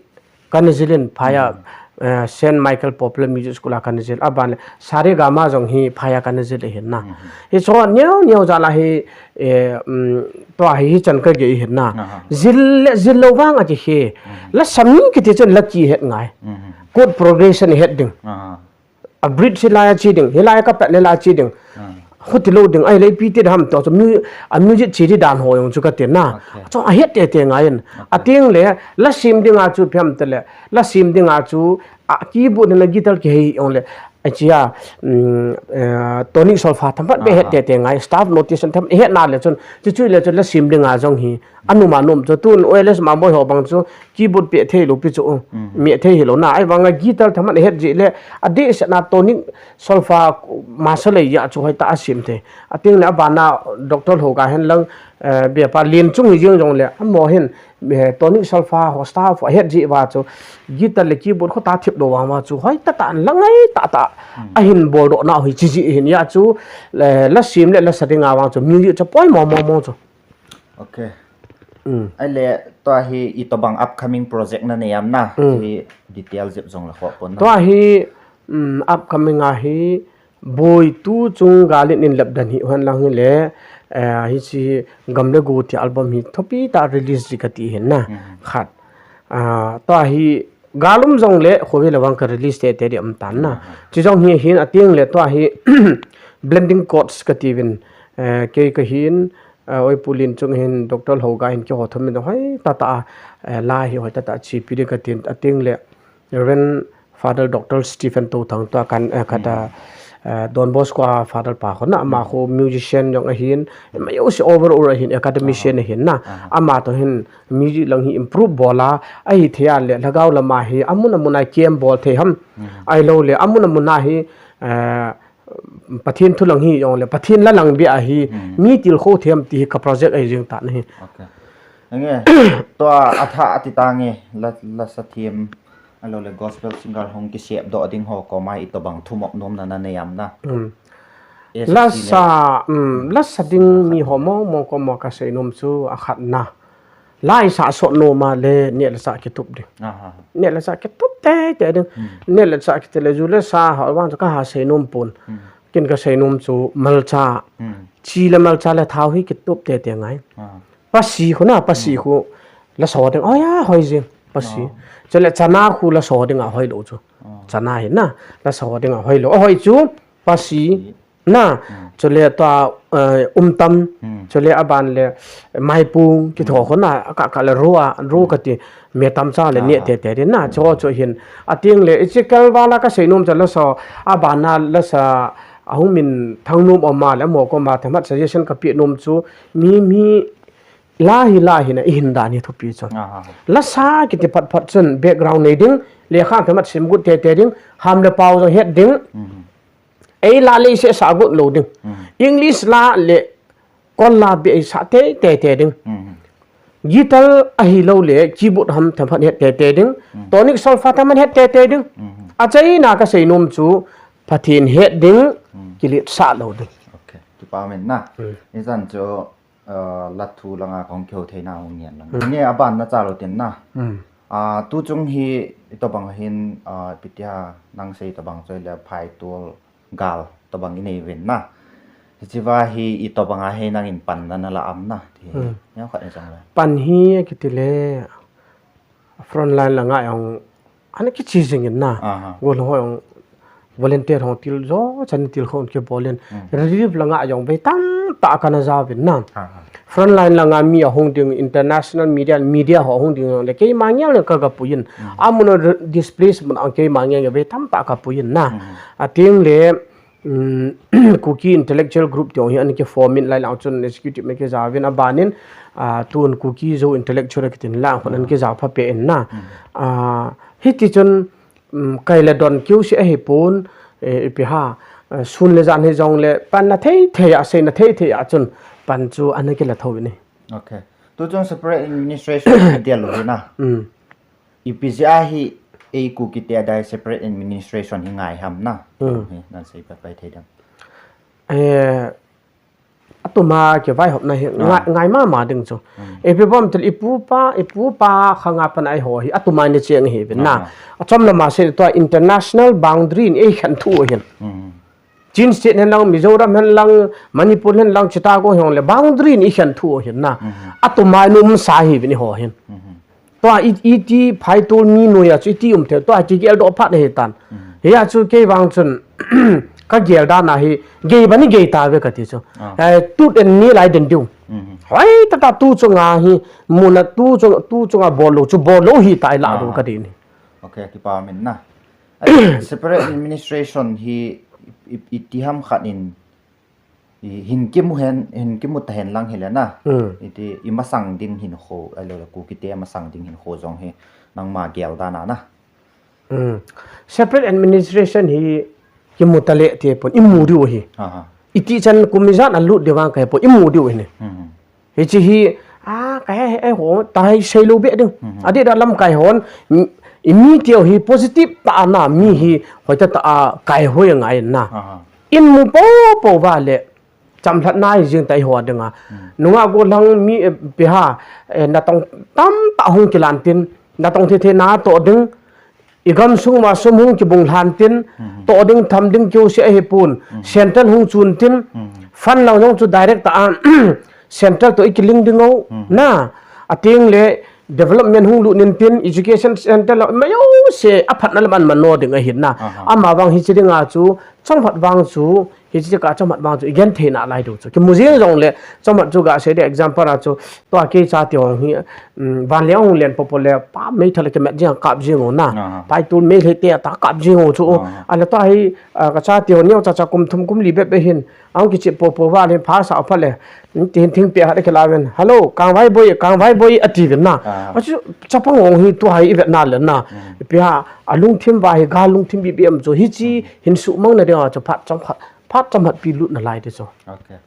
kana jil in, phai a, hmm, eh, Saint Michael Popular Music School a kana jil. Aban le, sa re ga ma jong hi phai a kana jil ahin na. Hmm. Hichu neo neo jal a hi, eh, um, tua hi hichan ka gei ahin na. Ah, ah. Jil le, jil lou vang a ti hi. Hmm. Lasa mi kiti chun la kihet ngai. Hmm. Chord progression het ding. Ah, ah. A bridge hilai a che ding, hilai a ka pat le la che ding. Ah. Hoti lou ding, ahile ipi ti ham toh chu mu-, a music che di dan ho jong chu ka ti na. Okay. Chu ahet tei tei ngai in. Okay. Ateng le, la sem ding a chu phiam te le, la sem ding a chu, a keyboard le guitar kihei jong le, achi a, um, eh, tonic solfa themkhat beh, ah, het tei tei ngai, staff notation themkhat het na le chun, chu chu le chun la sem ding a jong hi, anuma nom chu tun O L S Mangboi ho bang chu keyboard pe thei lou pi chu, mm, me thei hilou na. Ahivang a guitar themkhat het ji le, adeh se na tonic solfa masa lei a chu hoi tah a sem thei. Ateng le aban a Doctor Hoga hen lang, eh, be pa len chung hi jing jong le, amaho hin, eh, tonic solfa ho staff ho het ji uva chu, guitar le keyboard kho tah thip doh vang uva chu, hoi tah tah la ngai tah tah, mm, ahin bol doh na hi chi ji hin a chu, le, la sem le lasa ding a vang chu, music chu poimo mo mo chu. Okay. Mm. Ahile, tua hi itobang upcoming project na nei am na, mm, hi detail jep jong la kho pon na. Tua hi, mm, upcoming a hi, Boi tu chung gal in in lep dan hi hen lang hile, eh, hiche Gam le Go ti album hi thupi tah release ji kati hin na. Mm. Khat. Ah, tua hi gal um jong le, kho hi le vang ka release tei tei di um tan na. Mm. Chu jong hi hin ateng le tua hi blending chords kati vin, eh, kei ka hin, eh, Oi Pu Lin chung hin Doctor Hoga hin kihou thum in hoi tah tah, eh, la hi hoi tah tah chepi di kati ateng le Reverend Father Doctor Stephen Touthang tua kan, eh, kata, mm, eh, Don Bosco a Father pa kho na, ama, mm, kho musician jong ahin, ma yo si overall ahin, academician, aha, ahin na. Aha. Ama to hin music lang hi improve bol a, ahi thei a le, lhagao lama hi, amun amun a kem bol thei ham, mm, ahilou le, amun amun a hi, eh, Pathen thu lang hi jong le, Pathen la lang bia hi, hmm, mi tilkhou them ti hi ka project ahi jing tan ahi. Okay. Nge, tua atha ati ta nge, la, lasa them, ahilou le gospel singer hung kisep doh ding ho koma itobang thumop nomna na nei am na. Hmm. Lasa, hmm, lasa ding mi ho mong mong koma ka seinom chu akhat na. La i sah sot nom a le, neh le chah kitup ding. Aha. Neh le chah kitup tei tei ding. Hmm. Neh le chah kiti le ju le sa ho vang chu ka ha seinom pon. Hmm. Ken ka seinom chu malcha. Hmm. Chi le malcha le thao hi kitup tei tei ngai. Ah. Pasi khu na, pasi, hmm, khu la so ding. Oh ya, hoi jing. Pasi. Oh. Chule chana khu la so ding a hoi lou chu. Oh. Chana hi na, la so ding a hoi lou. Ahoi chu, pasi. Pasi. Na, hmm, chule tua, eh, umtam, hmm, chule aban le maipung, kitho, hmm, kho na, ka, ka le rua, ru, hmm, kati, me tamcha le, ah, neh tei tei ding na, hmm, chu chu hin. Ateng le, ichi kalvala ka seinom chu lasa, aban a lasa, ahung min thang nom om a le, mo koma themkhat suggestion ka pe nom chu, mi, mi, la hi la hi na, i hin dan hi thupi chu. Ah, ah, ah. Lasa kiti phat phat chun, background nei ding, lekha themkhat sim got tei tei ding, ham le pao jong het ding. Hmm. Ei la le i sesa got lou ding. Hmm. English la le kol la bia i sa tei tei tei ding. Hmm. Guitar ahilou le keyboard ham themkhat het tei tei ding. Hmm. Tonic solfa themkhat het tei tei ding. Hmm. Achaina ka seinom chu Pathen het ding. Hmm. kiletsah lou ding. Okay, kipa min na. Hmm. Ijat chu, uh, lathu langa kong kihou theina hung ngen lang. Hmm. Nge aban na cha lou tin na. Hmm. Ah, tu chung hi itobang hin, ah, ipi tia nang sei tobang chu le phaitol gal tobang inei uvin na. Hichea hi itobang a hi nangin panna nala am na. Ti. Hmm. Neo khat ni chang le. Pan hi kiti le front line langa jong ana kiche jing in na. Aha. Gollhang ho jong volunteer ho tiljo chan tilkhou kibol in. Hmm. Relief langa jong vei tamtah kana jaovin na. Aha. Front line langa mi ahung ding, international media, media ho ahung ding le keima ngel le ka gapui in. Hmm. Amun a re-, displacement a keima ngel le vei tamtah kapui in na. Hmm. Ating le, um, Kuki intellectual group ti jong hi ana kiform in lai lang chun executive me kijaovin abanin, ah, tun Kuki Zo intellectual kitin lang khun ana kijao pha pe in na. Hmm. Ah, hiti chun, um, kai le don kiu si ahi pon, eh, ipi ha, eh, sun le jan hi jong le pan na thei thei a, sei na thei thei a chun pan chu ana kila tho ni. Okay. Tu chung separate administration dia lou na. Mm. Ipi jeh a hi ei Kuki te adai separate administration hi ngai ham na. Mm. Hi, nan sei pa pai thei dem. Eh, Atuma kivaihopna hi, ah, ngai, ngai mama ding chu. Mm. Ipi bom til ipupa, ipupa khanga pan a eiho hi, atuma ni cheng hi vin na. Ah. Achom lama sei tua international boundary in eikhen thu hin. Mm. Chin State hen lang, Mizoram hen lang, Manipur hen lang, Chittagong hen le boundary in eikhen thu hin na. Mm. Atuma numsa hi vin eiho hin. Mm. Tua i, iti phaitol mi noiya chu iti um thei, tua kigel doh phat ahi tan. Mm. Hia chu kei vang chun, kagel dan a hi, gei bani gei tave kati chu. Ah. Eh, tut en ni lai den diu. Mm. Hoi tata tu chunga hi, muna tu chung, tu chunga bol lou chu bol lou hita ila lou kati ni. Okay, kipa min na. Separate administration hi i, i, iti ham khat in I hin kimu hen, hin kimu ta hen lang hile na. Hmm. Iti, i masang ding hinkho, ahilou le Kuki te masang ding hinkho jong hi nangma gel dan a na. Hmm. Separate administration hi kimu ta le ti pon, imu diu hi. Aha. Iti chan kum ijat a lut diu vang kahe pon, imu diu hi ni. Hmm. Hiche hi, a, kahe, he, eiho, ta hi seilou be ding. Hmm. Adeh a lamkai hon, i, imi teu hi positive ta na, mi hi, hoitah tah a, kaihoi ngai na. Aha. In mu popo uva le, chamlhatna hi jing ta eiho dinga. Hmm. Nungah gollhang mi, eh, ipi ha, eh, natong tamtah hung kilan tin, natong thei thei na toh ding, i gamsung uva sum hung kibung lhan tin, hmm, toh ding tham ding keu se ahi pon, hmm, central hung chun tin, hmm, fund lang jong chu direct tah a, central toh i kilink ding u, hmm, na, ateng le, development hung lut in tin, education center la, majouse aphatna lam a man mano ding ahi na. Aha. Ama vang hiche dinga chu, chomkhat vang chu, hiche ka chomkhat vang chu, i genthei nalai diu chu. Kimu jing jong le, chomkhat chu gasei ding example a chu, tua kei chate hung hi, um, vanleng hung len popo le, pa meithal a kimat jing kap jing u na. Aha. Phaitol Meitei te ta kap jing u chu. Aha. Ahile tua hi, ah, ka chate hung neocha cha kum thum kum li bep bep hin, Ahung kichep popo uva le, pha sao phat le. Tin thingpi khat akilah uvin. Hello, Kangvai boi, Kangvai boi, ati uvin na. Ah. Achu, chapang hung hi tua hi ivet na le na. Hmm. Ipi ha, alungthim uva hi, ga lungthim bibim chu. Hiche, hmm, hin sumang na ding a chu phat chomkhat, phat chomkhat pi lut nalai ti chu. Okay.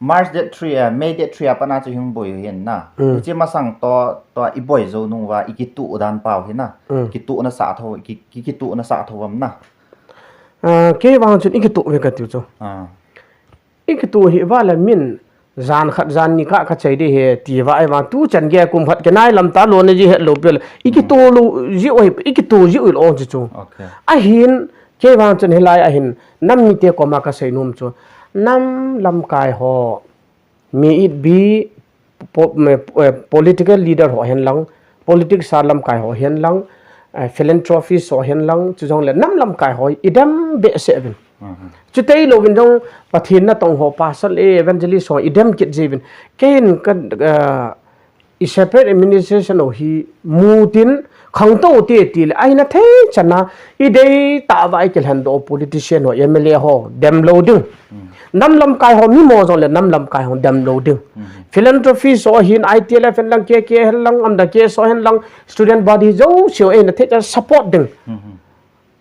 March date three, eh, May date three a pat a chu hung boi u hin na. Hmm. Hiche masang toh, toh i boi jou nung uva, i kituh dan pau hi na. Hmm. Kituh na sa tho, ki, ki, kituh na sa tho uvam na. Ah, kei vang chun i kituh uve kati u chu. Ah. I kituh hi uva le min, jan khat jan ni kah kachai ding ahi, ti uva ahivang tu chan gei kum khat kinai lam talou na ji het lou peh le. I kituh lou ji u hi, i kituh ji u lou chu chu. Okay. Ahin, kei vang chun hilai ahin, nam mite koma kasei nom chu. Nam lamkai ho, may it be po-, me-, eh, political leader ho hen lang, politics a lamkai ho hen lang, eh, philanthropist ho hen lang, chujongle nam lamkai ho i dem behseh uvin. Mhm. Chuti lou uvin jong Pathen natong ho, pastor le evangelist ho i dem kit ji uvin. Kei in ka, eh, i separate administration ho hi mu tin, Khangtou te ti le, ahina thei chan a, i dei tah uva i kilhen doh politician ho, M L A ho, dem lou ding. Hmm. Nam lamkai ho, mi mo jong le nam lamkai ho, dem lou ding. Hmm. Philanthropist ho hin, I T L F hen lang, K K hen lang, amda K S O hen lang, student body jouse ho, ahina thei chan support ding. Hmm.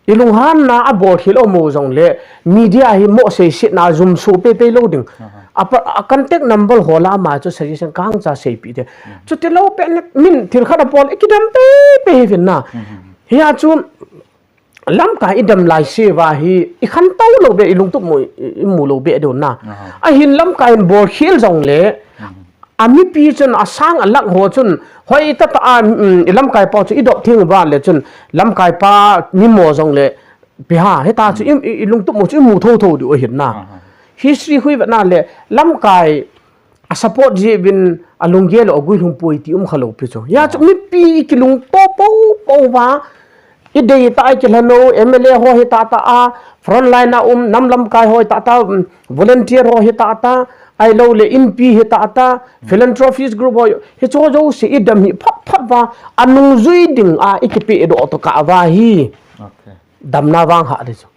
I lunghanna a bol khel um u jong le, media hi mo seisetna jum suh pei pei lou ding. Aha. A pa, a contact number ho la ama chu suggestion kang cha seipeh te. Hmm. Chuti lou pen min thil khat a bol, i kidem pei pei hi vin na. Hmm. Hia chu, lamkai i dam lai se va hi i khantou lou be, i lungtup mo, i, i mu lou be deu na. Aha. Ahin lamkai in bol khel jong le, Mhm. a mipi chun a sang a lak ho chun, hoi tata a, um, i lamkai pa chu i dop thing va le chun, lamkai pa mi mo jong le, pi ha, heta chu Mhm. i, i, i lungtup mo chu i mu tho tho diu ahin na. Aha. History hui va na le, lamkai a support ji vin a lunggel a guilhung poi ti um kha lou pi chu. Ya chu Ah. mipi i kilung to po po va, i dei ta i kilhano, M L A ho hi ta ta a, front line a um, nam lamkai ho hi ta ta, um, volunteer ho hi ta ta, ai lo le inpi hi ta ta, Hmm. philanthropist group ho, hi chu jo se i dam hi phat phat va, a nung jui ding a i kipe do to ka va hi. Okay. Damna vang ha de chu.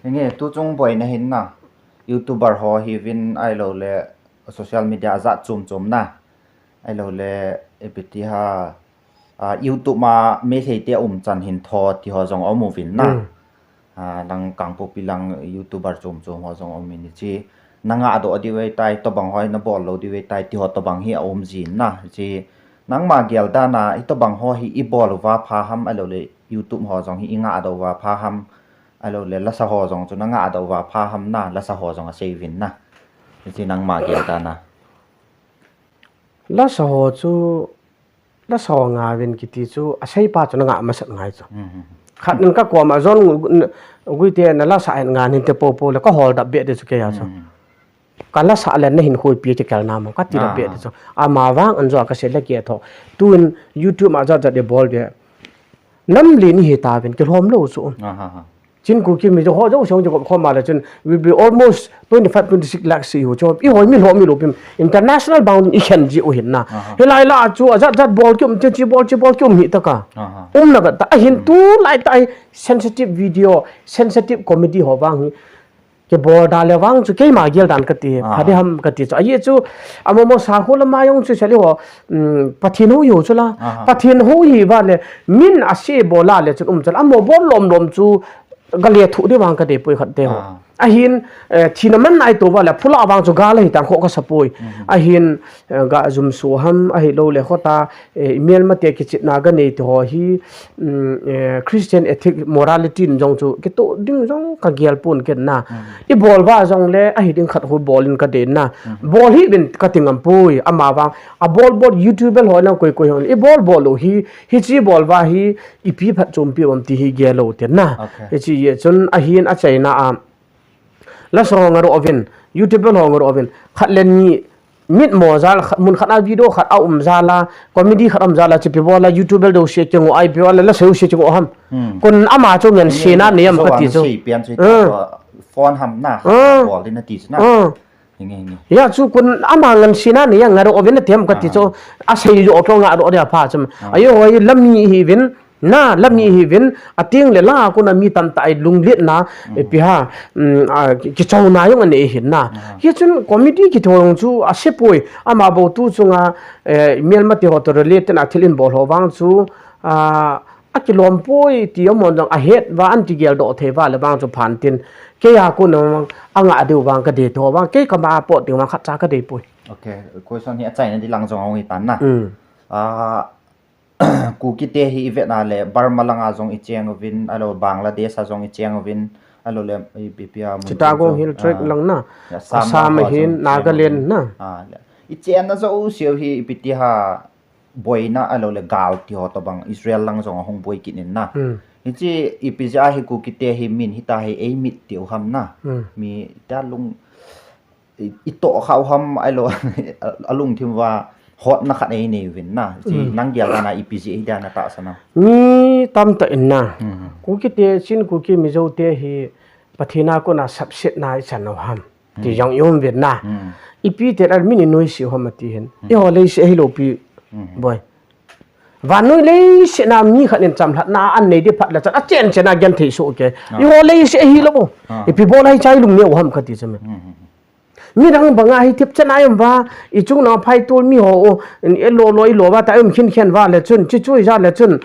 Nge, tu chung boina hin na, YouTuber ho hi vin ai lo le, social media a jat chom chom na. Ai lo le, ipi ti ha, a, YouTube ma Meitei te um chan hin tho ti ho jong um uvin na. Mm. A, lang Kangpokpi lang YouTuber chom chom ho jong um in chi. Na ngah do di ve tai, to bang hoi na bol lo di ve tai, ti ho to bang hi a um jin na. Chi, nangma gel dan a, i to bang ho hi i bol uva pha ham, ai lo le YouTube ho jong hi i ngah do uva pha ham, ai lo le lasa ho jong chu na ngah do uva pha ham na, lasa ho jong a sei vin na. Chi nangma gel dan a. Lasa ho chu, lasa ho nga vin kiti chu, a sei pa chu na ngah masat ngai chu. Mhm. Khat in ka kom a jon gui te na lasa en nga nin te po po le ka hol da be de chu ke ya chu. Mhm. Ka lasa le na hin khoi pi te kel na mo, ka ti da Ah, be de ah. chu. Ama vang an jo ka se le ke tho. Tu in YouTube ma jat jat de bol de. Nam le ni hi ta vin ke lhom lo chu. Ah, ah, ah. Chin Kuki Mizo ho jo song jo khom ma le chun will be almost twenty five, twenty six lakhs si ho chu. I hoi mi lhom mi lo pim. International bound i khen ji u hin na. Aha. Hi lai la chu a jat jat bol ki um, chi chi bol, chi bol ki um hi ta ka. Aha. Um na ka ta, a hin Hmm. tu lai ta ai sensitive video, sensitive comedy ho vang hi. Ke bol da le vang chu keima gel dan ka ti, Ah. pha di ham ka ti chu. A ye chu, a mo mo sa ho la ma yong chu sa le ho, um, Pathen ho yo chu la. Aha. Pathen ho hi va le, min a se bol la le chun um chu la, a mo bol lom lom chu, ka le thu di vang ka de poi khat te ho. Ah. A hin, eh, thina man nai to va le, phula vang chu ga la hi tang kho ka sa poi. Mhm. A hin, eh, ga zum su ham, a hi lo le kho ta, eh, i melmate kichitna ka nei ti ho hi, um, eh, Christian ethic, morality in jong chu kito ding jong ka gel pon ken na. Mm. I bol va jong le, a hi ding khat ho bol in ka de na. Mm. Bol hi bin ka ti ngam poi, ama vang, a bol bol YouTuber ho na koi koi ho. I bol bol lo hi, hi chi bol va hi, i pi phat chom pi um ti hi gel lo te na. Okay. Hi chi ye chun a hin a chaina a. Lasa ho nga ro vin, YouTuber ho nga ro vin, khat le ni, mit mo jal, khat, mun khat a video khat a um jal a, comedy khat um jal a, chi pi bol a, YouTuber do se ke ngo ai pi bol a, lasa u se chi ngo ham. Hmm. Kun ama chu ngen Nge, sina ne yam zo ka ti an chu. Sei pian chu Hmm. ta phone ham na, Hmm. bol din na ti chu na. Hmm. Nge, nge. Ya chu kun ama ngen sina ne yang nga ro vin na ti ham ka ti Ah. chu, a sei jo to nga ro dia pha chum. Ah. Ayo hoi lam ni hi vin, Na, lam hi hi vin, a ting le la, ko na mi tam ta ai lunglet na, Mm. e pi ha, mm, a, ki, ki chau na yong ane hi na. Ah. Hi chun comedy ki thong chu a se poi, ama bo tu chunga, eh, melmate ho to relate na thil in bol ho vang chu, a, a ki lom poi ti a mon dang a het va an ti gel do thei va le vang chu phan tin. Ke ya ko na a nga deu vang ka de to vang, ke ka ma po ti vang khat cha ka de poi. Okay, question hi a chai na di lang jong ong hi tan na. Mm. A, Kuki te hi i vet na le, Burma langa jong i cheng uvin, alo Bangladesh a jong i cheng uvin, alo le, i, i, pia mun Chittagong chu, Hill Tracts ah, lang na. Ya, Assam Assam lang ho hin, jong i cheng Nagaland uvin. Na. Ah, le. I chen na jo siu hi, i piti ha, boina, alo le gal ti ho to bang, Israel lang jong a hung boi kit in na. Hmm. Hichi, i pi ja hi Kuki te hi min hi ta hi, ei mit ti u ham na. Hmm. Mi ta lung, i, i to khau ham ai lo, a lungthim va hotna khat ei nei uvin na. Chi Mm. nang gel dan a i pi ji hi dan a ta sa na. Mi tam ta in na. Mm. Kuki te, Chin Kuki Mizo te hi Pathen a kona sapset na i chan u ham. Ti Mm. jong i um uvin na. Mm. I pi te a min i nuisat u ham ti hin. Mm. I ho lei se hi lo pi Mm. boi. Vannoi leiset na mi khat in chamlhatna an nei di phat le chan, a chen chen a gen thei so ke. Ah. I ho leiset hi lo. Ah. I pi bol ai chai lung neu ham ka ti cham. Mm, mm, mm. Mi dang banga hi thip chen a um va, i chung na phai tul mi ho, i lo lo i lo va ta um khin khen va le chun, chi chui ja le chun.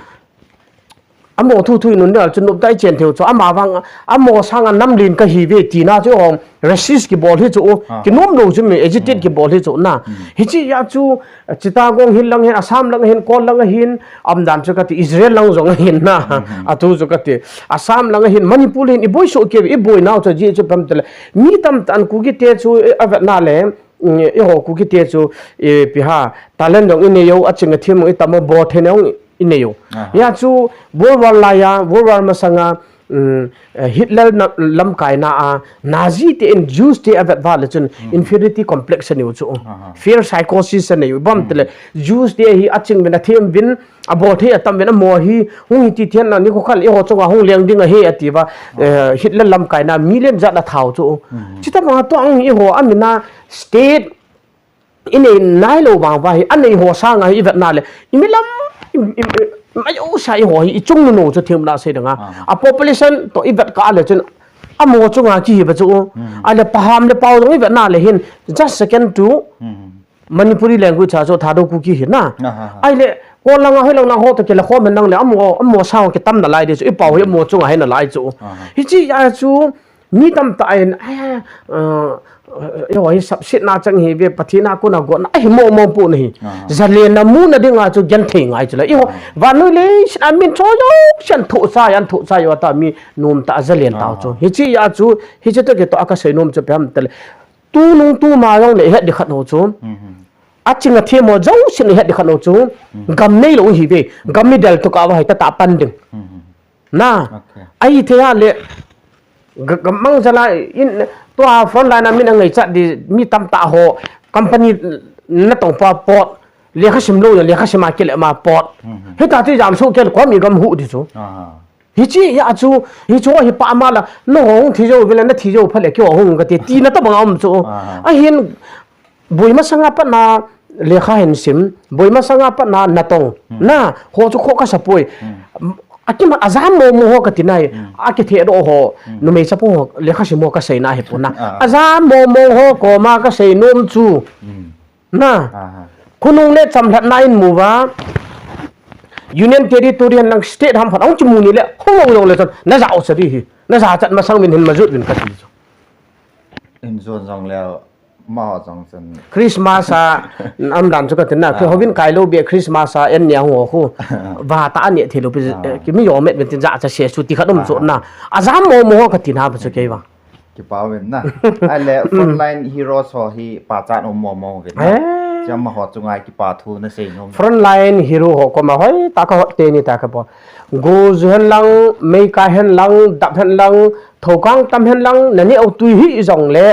Amo thu thu inun dal chu nop tai chen theu chu ama vang amo sanga nam lin kahi ve tina chu hong resist kibol hi chu u. Kinom lo chu mi agitate kibol hi chu na. Hichi ya chu Chittagong hin lang hin, Assam lang hin, Kol lang hin, amdan chu kati Israel lang jong hin na. Atu chu kati Assam lang hin, Manipur hin iboi so ke iboi nau chu ji chu pam tele. Mi tam tan Kuki te chu avet na le. Eiho Kuki te chu ipi ha talent jong inei u, aching athim jong itam u, bol thei jong inei u. Ya chu World War lai a, World War masanga Hitler lamkai na a Nazi te in Jews te avet va le chun inferiority complex anei u chu. Fear psychosis anei u. Bam tele Jews te hi aching vin athim vin abol thei atam vin amo hi hung hi ti thian na ni ko khal eiho chunga hung leng ding ahi ati va. Hitler lamkai na million jat athau chu. Chita ma to ang eiho amina state inei nai lo vang va hi anei ho sanga hi ivet na le imilam mai o sa eiho hi ichung nu chu thim na sei danga a population to ivet ka le chun amo chunga ki hi ba chu. Ale paham le pau jong ivet na le hin just second to Manipuri language a chu Thadou Kuki hi na. Ale ko langa hoi lang na ho to ke la khom hen lang le amo amo sa ho ke tam na lai de chu ipau hi amo chunga hi na lai chu. Hichi ya chu mi tam ta in ai eiho hi sapsit na chang hi ve Pathen a kona go na hi mo mo pu na hi. Zalen na mu na dinga chu gen thei ngai chu la eiho vannoi le sin a min cho yo sian thu sa yan thu sa yo ta mi nom ta zalen ta chu. Hichi ya chu hichi to ke to aka sei nom chu pem tele. Tu nung tu ma jong le het di khat ho chu. Aching athim ho jo sin het di khat ho chu. Gam nei lo hi ve. Gam mi del to ka va hai ta ta pan ding. Na. Ai the ya le. Gam mang jala in to a front line a min angai chat di mi tam ta ho. Company na tong pa pot. Lekha sim lo ya lekha sim a kile ma pot. Hita ti jam so kel ko mi gam hu di chu. Hichi ya chu, hichu hi pa ma la, na hong thi jo vele na thi jo phale kyo hong ka te ti na ta bang um chu. Ahin boi masanga pat na lekha hin sim, boi masanga pat na na tong. Na ho chu kho ka sapoi. Akima ajam mo mo ho ka ti nai, akithe do ho, numei chapo ho lekha sim ho ka sei na hi pu na. Ajam mo mo ho ko ma ka sei nom chu. Na. Khonung le chamlhat na in mu va. Union Territory hen lang state ham phat ong chimu ni le hong ong jong le chon na ja o sa di hi. Na ja chat masang min hin ma jut vin ka ti chu. In zon jong le ma ho jong chon. Christmas a am dan chu ka tin na. Ke hovin kai lo be Christmas a en nia ho khu. Va ta ani thei lo pi ki mi yo met vin tin ja cha se chu ti khat um chu na. Ajam mo mo ka tin ha ba chu ke va. Kipa uvin na. Ale frontline heroes ho hi pachat um mo mo uvin na. Chama ho chunga kipa thu na sei nom. Frontline hero ho koma hoi ta ka hot te ni ta ka po. Go ju hen lang, mei kai hen lang, dap hen lang, thokang tam hen lang, na ni au tui hi jong le.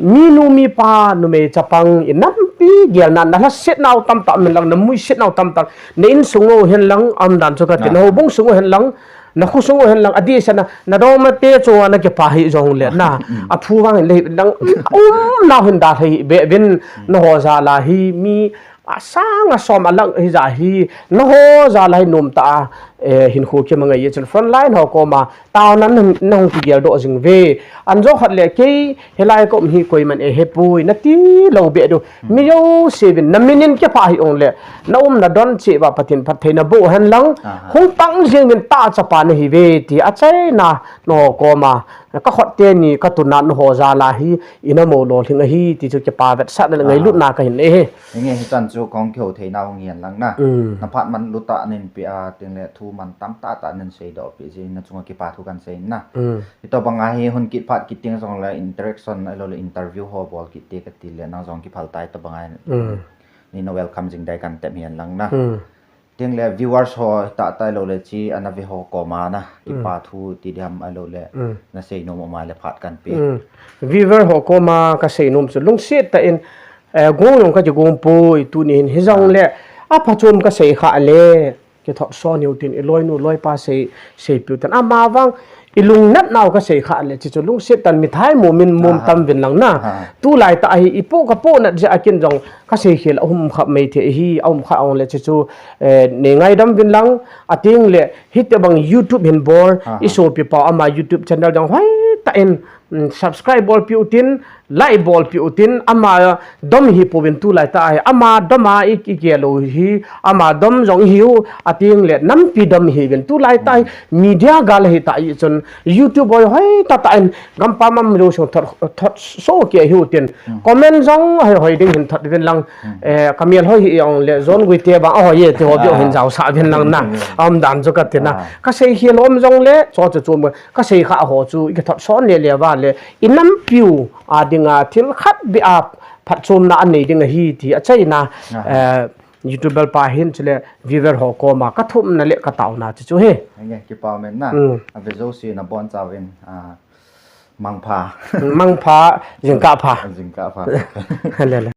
Mi nu mi pa numei chapang i nampi gel na na la set nau tam tam hen lang, na mui set nau tam tam. Na in sungo hen lang, am dan chu ka tin ho bung sungo hen lang. Na khu sung u hen lang, adi sana, na dom a te chu na kipa hi jong le na. A thu vang hin le hi lang, um, na hin da thei be vin, na ho ja la hi, mi, a sang a som a lang hi ja hi, na ho ja la hi nom ta a, eh, hin khu ki ma ngai ye chun front line ho koma, tao nan na hung ki gel do jing ve. An jo khat le kei, Helai kom hi koiman e hepui, na ti lo be du. Mi jo sevin, na minin kipha hi ong le. Na um na don che ba Pathen phattheina bo hen lang. Hung pang jing min ta chapa na hi ve ti a chaina no koma. Ka khot te ni ka tuna no ho ja la hi ina mo lo hling a hi ti chu kipa vetsahna le ngailutna ka hin e he. Nge hi chan chu kong kihou theina hung hian lang na. Na phat man lu ta nin pi a ting le thu man tam ta ta nin sei do pi ji na chunga kipa thu kan sei na. Hitobanga hi hun kit phat kit ding jong le interaction ahilou le interview ho bol kit te kati le nang jong kiphal tai tobanga hi. Ni na welcome jing dai kan tem hian lang na. Ting le viewers ho ta tai lou le chi ana ve ho koma na kipa thu ti diam ahilou le na sei nom ama le phat kan pe. Viewer ho koma ka sei nom chu lungset ta in, eh, gong jong ka chi gong pui tuni hin hi jong le a phachom ka sei kha le. Kithot so niu tin i loinu loipa sei, seipiu tin. Ama vang i lungnat nau ka sei kha le, chi chu lungset tan mithai mumin mum tam vin lang na. Tulai ta hi i pu ka pu nat ja akin jong ka sei khel a hum kha mai the hi, a hum kha ong le chi chu, eh, nei ngaidam vin lang, ating le, hite bang YouTube hin bol, i sopi pa ama YouTube channel jong hoi ta in, mm, subscribe bol piu tin, Like bolpeh utin, ama dom hi pouvin tulai tah hi, ama dom a i, i kilo hi, ama dom jong hi u, ating le nampi dom hi vin tulai tah hi, media gal hi tah i chun, YouTube hoi hoi tah tah in, gampam a milu sung thot, thot so kei hi utin, comment jong hoi hoi ding hin thot vin lang, eh, kamel hoi hi ong le, John Guite bang, ahoi ye, ti ho beh hin jaosah vin lang na, aum dan chu kati na, kasei hi lom jong le, cho chu chu, kasei kha ho chu, i kithot son le le va le, i nampiu, a dinga thil khat beh a phatchomna anei ding ahi ti achaina, eh, YouTuber pa hin chule viewer ho koma kathumna le kataona chu chu hi. Nge, kipa men na. Mm. Ave jouse nabonchauvin, a, mangpha. Mangpha, jingkah pha. Jingkah pha. Le le.